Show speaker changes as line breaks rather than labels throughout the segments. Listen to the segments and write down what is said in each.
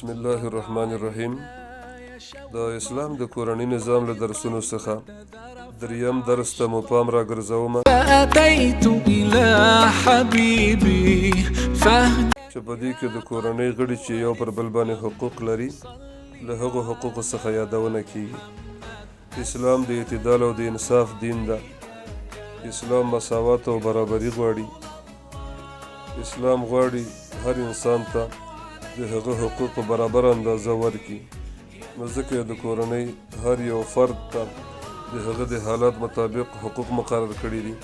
بسم الله الرحمن الرحیم. د اسلام د کورني نظام له درسونو څخه دریم درس ته مو پام راګرځوم.
فأتيت إلى حبيبي فهد.
چې په دې کې د کورنۍ غړي چې یو پر بل باندې حقوق لري، له هغو حقوقو څخه یادونه کیږي. اسلام د اعتدال او د انصاف دین ده. اسلام مساوات او برابري غواړي. اسلام غواړي هر انسان ته د هغه حقوق په برابره اندازه ورکړي، نو ځکه یې د کورنۍ هر یو فرد ته د هغه د حالات مطابق حقوق مقرر کړي دي.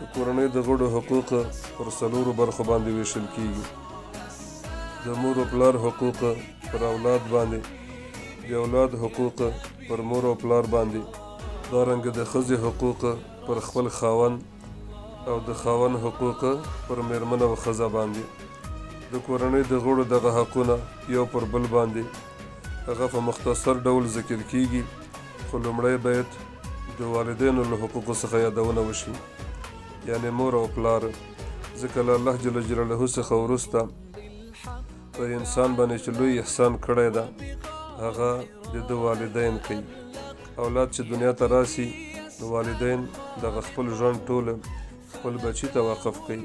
د کورنۍ د غړو حقوق پر څلورو برخو باندې ویشل کیږي: د مور او پلار حقوق پر اولاد باندې، د اولاد حقوق پر مور او پلار باندې، دارنګه د ښځې حقوق پر خپل خاوند او د خاوند حقوق پر میرمن او ښځه باندې. د کورنۍ د غړو دغه حقونه یو پر بل باندې هغه په مختصر ډول ذکر کیږي، خو لومړی باید د والدینو له حقوقو څخه یادونه وشي، یعنې مور او پلار، ځکه له الله جل جلاله څخه وروسته پر انسان باندې چې لوی احسان کړی ده، هغه د ده والدین کوي. اولاد چې دنیا ته راسي، نو والدین دغه خپل ژوند ټوله خپل بچي ته وقف کوي،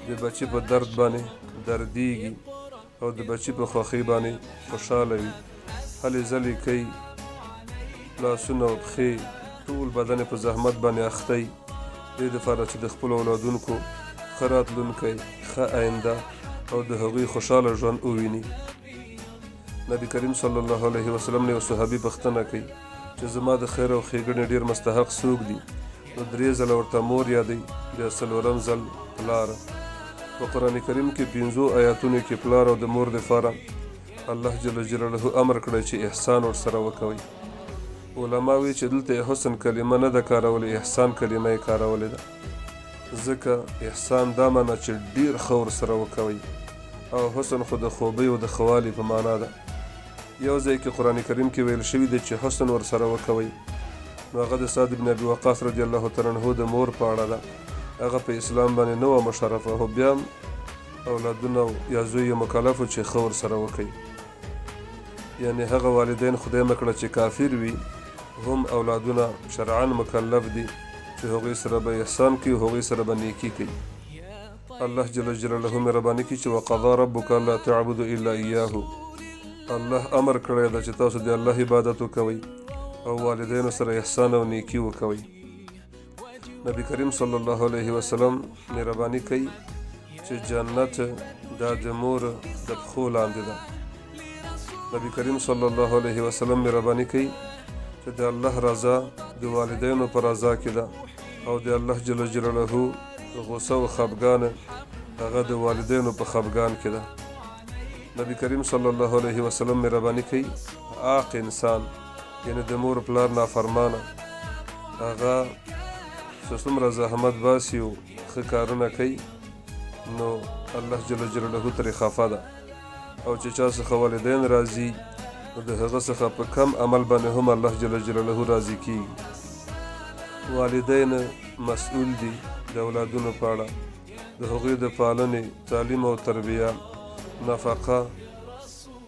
د بچي په درد باندې دردیږي او د بچي په خوښۍ باندې خوشحاله وي، هلې ځلې کوي، لاسونه او پښې ټول بدن یې په زحمت باندې اخته وي، دې دپاره چې د خپلو اولادونکو ښه راتلونکی، ښه آینده او د هغوی خوشحاله ژوند وویني. نبی کریم صلی الله علیه وسلم نه یو صحابي پوښتنه کوي چې زما د خیر او ښېګڼې ډېر مستحق څوک دي؟ نو درې ځله ورته مور یادوي، بیا څلورم ځل پلار. په قرآن کریم کې پنځو آیاتونو کې پلار او د مور دپاره الله جل جلاله امر کړی چې احسان ورسره وکوئ. علما وایي چې دلته یې حسن کلمه نه ده کارولې، احسان کلمه یې کارولې ده، ځکه احسان دا معنا چې ډېر ښه ورسره وکوئ، او حسن خو د خوبۍ او د ښه والي په معنا ده. یو ځای کې قرآن کریم کې ویل شوي دی چې حسن ورسره وکوئ، نو هغه د سعد بن ابي وقاص رضی الله تعالی عنه د مور په اړه ده. هغه په اسلام باندې نه وه مشرفه، خو بیا هم اولادونه یا زوی یې مکلف و چې ښه ورسره وکوي. یعنې هغه والدین خدای مه کړه چې کافر وي، هم اولادونه شرعا مکلف دي چې هغوی سره به احسان کوي، هغوی سره به نیکي کوي. الله جل جلاله مهرباني کوي چې وقضا ربک الا تعبدوا الا ایاه. الله امر کړی ده چې تاسو د الله عبادت وکوئ او والدینو سره احسان او نیکي وکوئ. نبی کریم صلی الله علیه وسلم مهرباني کوي چې جنت دا د مور د پښو لاندې ده. نبی کریم صلی الله علیه وسلم مهرباني کوي چې د الله رضا د والدینو په رضا کې ده، او د الله جل جلاله غوسه او خفګان هغه د والدینو په خفګان کې ده. نبی کریم صلی الله علیه وسلم مهرباني کوي عاق انسان، یعنې د مور پلار نافرمانه، هغه چې څومره زحمت باسي او ښه کارونه کوي، نو الله جل جلاله ترې خفه ده. او چې چا څخه والدین راضي، نو د هغه څخه په کم عمل باندې هم الله جل جلاله راضي کیږي. والدین مسؤل دي د اولادونو په اړه، د هغوی د پالنې، تعلیم او تربیه، نفقه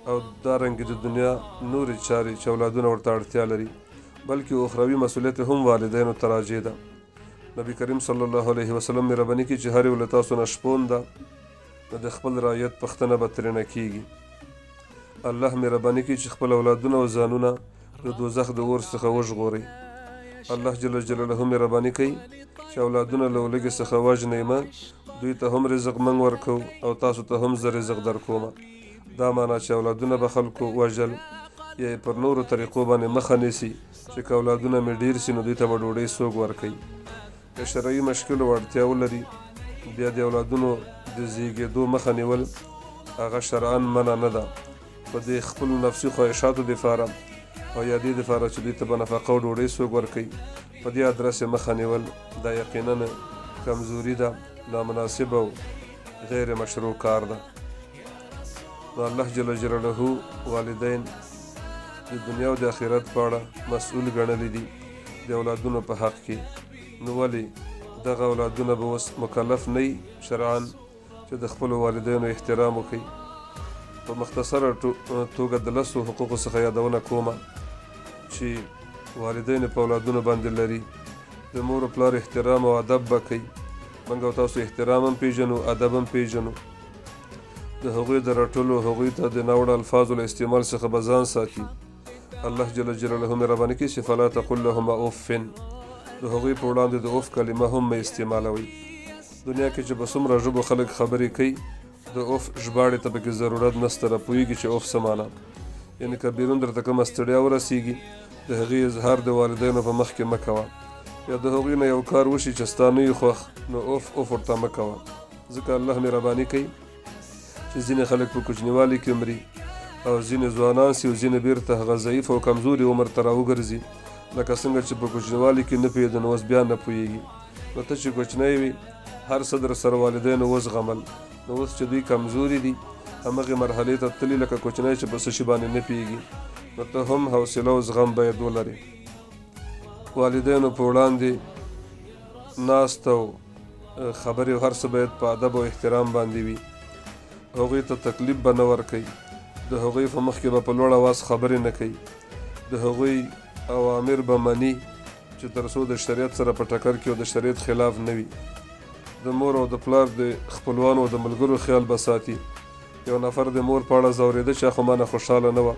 او دارنګې د دنیا نورې چارې چې اولادونه ورته اړتیا لري، بلکې اخروي مسؤلیت هم والدینو ته راجع ده. نبی کریم صلی الله علیه وسلم مهرباني کوي چې هر یو له تاسو نه شپون ده، نو د خپل رعیت پوښتنه به ترېنه کیږي. الله مهرباني کوي چې خپل اولادونه او ځانونه د دوزخ د اور څخه وژغورئ. الله جل جلاله مهرباني کوي چې اولادونه له ولږې څخه وژنئ مه، دوی ته هم رزق موږ ورکوو او تاسو ته هم زه رزق درکومه. دا معنا چې اولادونه به خلکو وژل یا یې پر نورو طریقو باندې مخه نیسي چې که اولادونه مې ډېر سي نو دوی ته به ډوډۍ څوک ورکوي. که شرعي مشکل او اړتیا ولري، بیا د اولادونو د زیږېدو مخه نیول هغه شرعاً منع نه ده، خو د خپلو نفسي خواهشاتو دپاره او یا دې دپاره چې دوی ته به نفقه او ډوډۍ څوک ورکوي، په دې ادرس یې مخه نیول دا یقینا کمزوري ده، نامناسب او غیر مشروع کار ده. نو الله جل جلاله والدین د دنیا او د آخرت په اړه مسؤل ګڼلي دي د اولادونو په حق کې، نو ولې دغه اولادونه به اوس مکلف نه وي شرعاً چې د خپلو والدینو احترام وکړي؟ په مختصره توګه د لسو حقوقو څخه یادونه کوم چې والدین په اولادونو باندې لري. د مور او پلار احترام او ادب به کوي. موږ او تاسو احترام هم پیژنو، ادب هم پیژنو. د هغوی د رټلو، هغوی ته د ناوړه الفاظو له استعمال څخه به ځان ساتي. الله جل جلاله مهرباني کوي چې فلا تقل لهما اف، د هغوی په وړاندې د اوف کلمه هم مه استعمالوئ. دنیا کې چې په څومره ژبو خلک خبرې کوي، د اوف ژباړې ته پکې ضرورت نشته، را پوهېږي چې اوف څه معنا. یعنې که بیرون درته کومه ستړیا ورسېږي، د هغې اظهار د والدینو په مخ کې مه کوه، یا د هغوی نه یو کار وشي چې ستا نه وي خوښ، نو اوف اوف ورته مه کوه. ځکه الله مهرباني کوي چې ځینې خلک په کوچنیوالي کې مري او ځینې ځوانان سي او ځینې بیرته هغه ضعیف او کمزوري عمر ته راوګرځي. لکه څنګه چې په کوچنیوالي کې نه پوهېده، نو اوس بیا نه پوهېږي. نو ته چې کوچنی وي، هر څه در سره والدینو وزغمل، نو اوس چې دوی کمزوري دي، همغې مرحلې ته تللي، لکه کوچنی چې په څه شي باندې نه پوهېږي، نو ته هم حوصله او زغم باید ولرې. والدینو په وړاندې ناست او خبرې او هر څه باید په ادب او احترام باندې وي. هغوی ته تکلیف به نه ورکوي، د هغوی په مخ کې به په لوړ اواز خبرې نه کوي، د هغوی اوامر به مني چې تر څو د شریعت سره په ټکر کې او د شریعت خلاف نه وي. د مور او د پلار د خپلوانو او د ملګرو خیال به ساتي. یو نفر د مور په اړه ځورېده چې خو ما نه خوشحاله نه وه،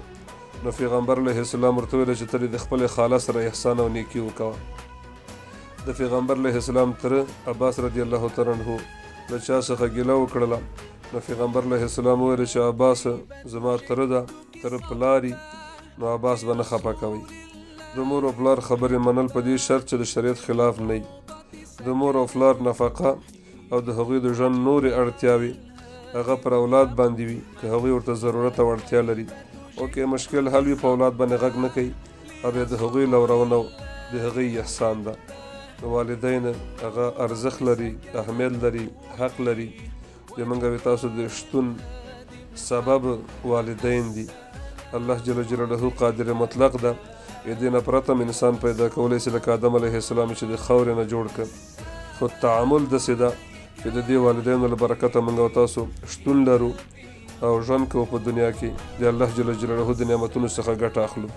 نو پیغمبر علیه السلام ورته وویل چې ته دې د خپلې خاله سره احسان او نیکي وکوه. د پیغمبر علیه السلام تره عباس رضی الله تعالی عنه له چا څخه ګیله وکړله، نو پیغمبر علیه السلام وویل چې عباس زما تره ده، تره پلاري، نو عباس به نه خفه کوئ. د مور او پلار خبرې منل په دې شرط چې د شریعت خلاف نه وي. د مور او پلار نفقه او د هغوی د ژوند نورې اړتیاوې هغه پر اولاد باندې وي که هغوی ورته ضرورت او اړتیا لري. او که مشکل حل وي، په اولاد باندې غږ نه کوي او بیا د هغوی لورونه د هغوی احسان ده. نو والدین هغه ارزښت لري، اهمیت لري، حق لري. د موږ او تاسو د شتون سبب والدین دي. الله جل جلاله قادر مطلق ده، دې نه پرته هم انسان پیدا کولی شي، لکه آدم علیه السلام چې د خاورې نه جوړ کړ. خو تعامل داسې ده چې د دې والدینو له برکته موږ او تاسو شتون لرو او ژوند کوو په دنیا کې، د الله جل جلاله د نعمتونو څخه ګټه اخلو.